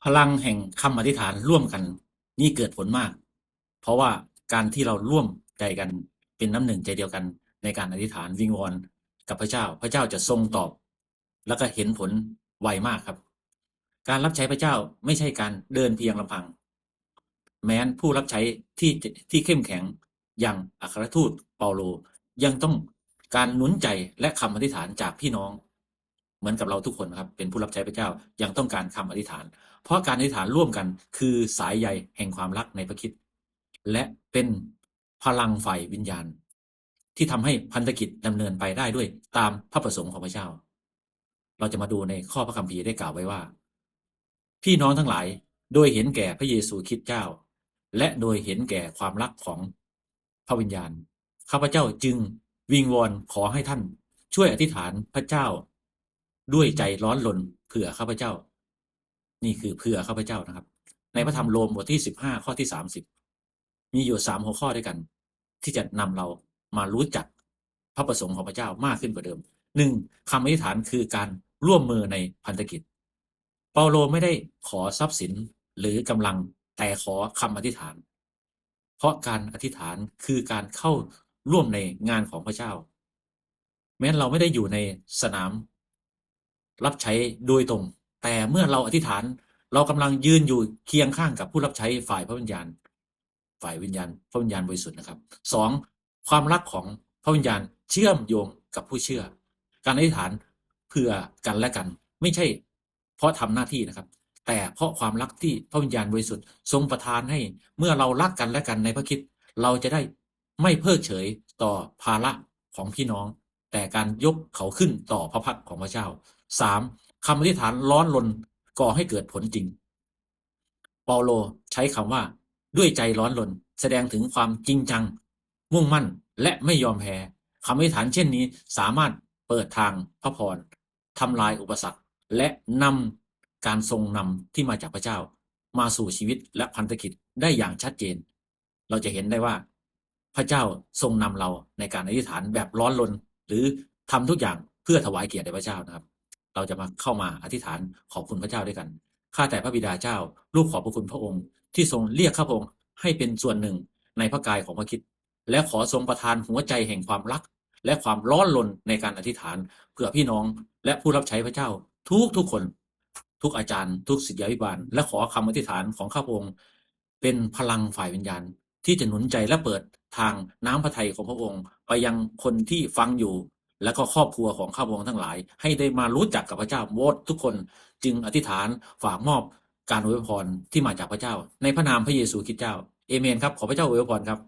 ພະລັງແຫ່ງຄຳອະທິຖານຮ່ວມກັນນີ້ເກີດຜົນມາກ ເພາະວ່າການທີ່ເຮົາຮ່ວມໃຈກັນເປັນນ້ຳໜຶ່ງໃຈດຽວກັນໃນການອະທິຖານວິງວອນກັບພະເຈົ້າ, ພະເຈົ້າຈະຊົງຕອບ ແລ້ວກໍເຫັນຜົນໄວມາກຄັບ. ການຮັບໃຊ້ພະເຈົ້າໄມ່ໃຊ່ການເດີນພຽງລຳພັງ. ແມ່ນຜູ້ຮັບໃຊ້ທີ່ ທີ່ເຂັ້ມແຂງຢ່າງອັກຄະລັດທູດເປົາໂລ ຍັງຕ້ອງການໜູນໃຈ ແລະ ຄຳອະທິຖານຈາກພີ່ນ້ອງ ເໝືອນກັບເຮົາທຸກຄົນນະຄັບ ເປັນຜູ້ຮັບໃຊ້ພະເຈົ້າ ຍັງຕ້ອງການຄຳອະທິຖານ ເພາະການອະທິຖານຮ່ວມກັນຄືສາຍໃຍແຫ່ງຄວາມລັກໃນພະຄຣິດ ແລະ ເປັນພະລັງຝ່າຍວິນຍານ ທີ່ທຳໃຫ້ພັນທະກິດດຳເນີນໄປໄດ້ດ້ວຍຕາມພະປະສົງຂອງພະເຈົ້າ. ເຮົາຈະມາດູໃນຂໍ້ພະຄຳພີໄດ້ກ່າວໄວ້ວ່າ, ພີ່ນ້ອງທັງຫຼາຍ, ໂດຍເຫັນແກ່ພະເຢຊູຄຣິດເຈົ້າ ແລະ ໂດຍເຫັນແກ່ຄວາມລັກຂອງພະວິນຍານ, ຂ້າພະເຈົ້າຈຶ່ງວິງວອນຂໍໃຫ້ທ່ານຊ່ວຍອະທິຖານພະເຈົ້າດ້ວຍໃຈຮ້ອນລົນເພື່ອຂ້າພະເຈົ້າ. ນີ້ຄືເພື່ອຂ້າພະເຈົ້ານະຄັບ. ໃນພະທຳໂລມບົດທີສິບຫ້າ ຂໍ້ທີສາມສິບ ມີຢູ່ສາມຫົວຂໍ້ດ້ວຍກັນ ທີ່ຈະນຳເຮົາມາຮູ້ຈັກພະປະສົງຂອງພະເຈົ້າມາກຂຶ້ນກວ່າເດີມ. ໜຶ່ງ, ຄຳອະທິຖານຄືການຮ່ວມມືໃນພັນທະກິດ. ເປົາໂລໄມ່ໄດ້ຂໍຊັບສິນ ຫຼື ກຳລັງ, ແຕ່ຂໍຄຳອະທິຖານ. ເພາະການອະທິຖານຄືການເຂົ້າຮ່ວມໃນງານຂອງພະເຈົ້າ. ແມ່ນເຮົາໄມ່ໄດ້ຢູ່ໃນສະໜາມຮັບໃຊ້ໂດຍຕົງ, ແຕ່ເມື່ອເຮົາອະທິຖານ, ເຮົາກຳລັງຢືນຢູ່ຄຽງຂ້າງກັບຜູ້ຮັບໃຊ້ຝ່າຍພະວິນຍານ, ຝ່າຍວິນຍານ, ພະວິນຍານບໍລິສຸດນະຄັບ. ສອງ, ຄວາມລັກຂອງພະວິນຍານເຊື່ອມໂຍງກັບຜູ້ເຊື່ອ. ການອະທິຖານເພື່ອກັນແລະກັນ ໄມ່ໃຊ່ ເພາະທຳໜ້າທີ່ນະຄັບ, ແຕ່ເພາະຄວາມລັກທີ່ພະວິນຍານບໍລິສຸດຊົງປະທານໃຫ້. ເມື່ອເຮົາລັກກັນແລະກັນໃນພະຄຣິດ, ເຮົາຈະໄດ້ໄມ່ເພີກເສີຍຕໍ່ພາລະຂອງພີ່ນ້ອງ, ແຕ່ການຍົກເຂົາຂຶ້ນຕໍ່ພະພັກຂອງພະເຈົ້າ. ສາມ, ຄຳອະທິຖານຮ້ອນລົນກໍ່ໃຫ້ເກີດຜົນຈິງ. ເປົາໂລໃຊ້ຄຳວ່າ ດ້ວຍໃຈຮ້ອນລົນ, ສະແດງເຖິງຄວາມຈິງຈັງ, ມຸ່ງໝັ້ນ ແລະ ໄມ່ຍອມແພ້. ຄຳອະທິຖານເຊັ່ນນີ້ສາມາດເປີດທາງພະພອນ, ທຳລາຍອຸປະສັກ ແລະ ນຳການຊົງນຳທີ່ມາຈາກພະເຈົ້າມາສູ່ຊີວິດ ແລະ ພັນທະກິດໄດ້ຢ່າງຊັດເຈນ. ເຮົາຈະເຫັນໄດ້ວ່າພະເຈົ້າຊົງນຳເຮົາໃນການອະທິຖານແບບຮ້ອນລົນ ຫຼື ທຳທຸກຢ່າງເພື່ອຖວາຍກຽດແດ່ພະເຈົ້ານະຄັບ. ເຮົາຈະມາ ເຂົ້າມາອະທິຖານຂອບຄຸນພະເຈົ້າດ້ວຍກັນ. ຂ້າແຕ່ພະບິດາເຈົ້າ, ລູກຂອບພະຄຸນພະອົງທີ່ຊົງລຽກຂ້າພະອົງໃຫ້ເປັນສ່ວນໜຶ່ງໃນພະກາຍຂອງພະຄຣິດ ແລະ ຂໍຊົງປະທານຫົວໃຈແຫ່ງຄວາມລັກ ແລະ ຄວາມຮ້ອນລົນໃນການອະທິຖານເພື່ອພີ່ນ້ອງ ແລະ ຜູ້ຮັບໃຊ້ພະເຈົ້າທຸກໆຄົນ, ທຸກອາຈານ, ທຸກສິດຍາພິບານ, ແລະ ຂໍຄຳອະທິຖານຂອງຂ້າພະອົງເປັນພະລັງຝ່າຍວິນຍານທີ່ຈະໜູນໃຈ ແລະ ເປີດທາງນ້ຳພະໄທຂອງພະອົງໄປຍັງຄົນທີ່ຟັງຢູ່ ແລະ ກໍຄອບຄົວຂອງຂ້າພະອົງທັງຫຼາຍ ໃຫ້ໄດ້ມາຮູ້ຈັກກັບພະເຈົ້າໝົດທຸກຄົນ. ຈຶ່ງອະທິຖານຝາກມອບການອວຍພອນທີ່ມາຈາກພະເຈົ້າ ໃນພະນາມພະເຢຊູຄຣິດເຈົ້າ. ເອເມນຄັບ. ຂໍພະເຈົ້າອວຍພອນຄັບ.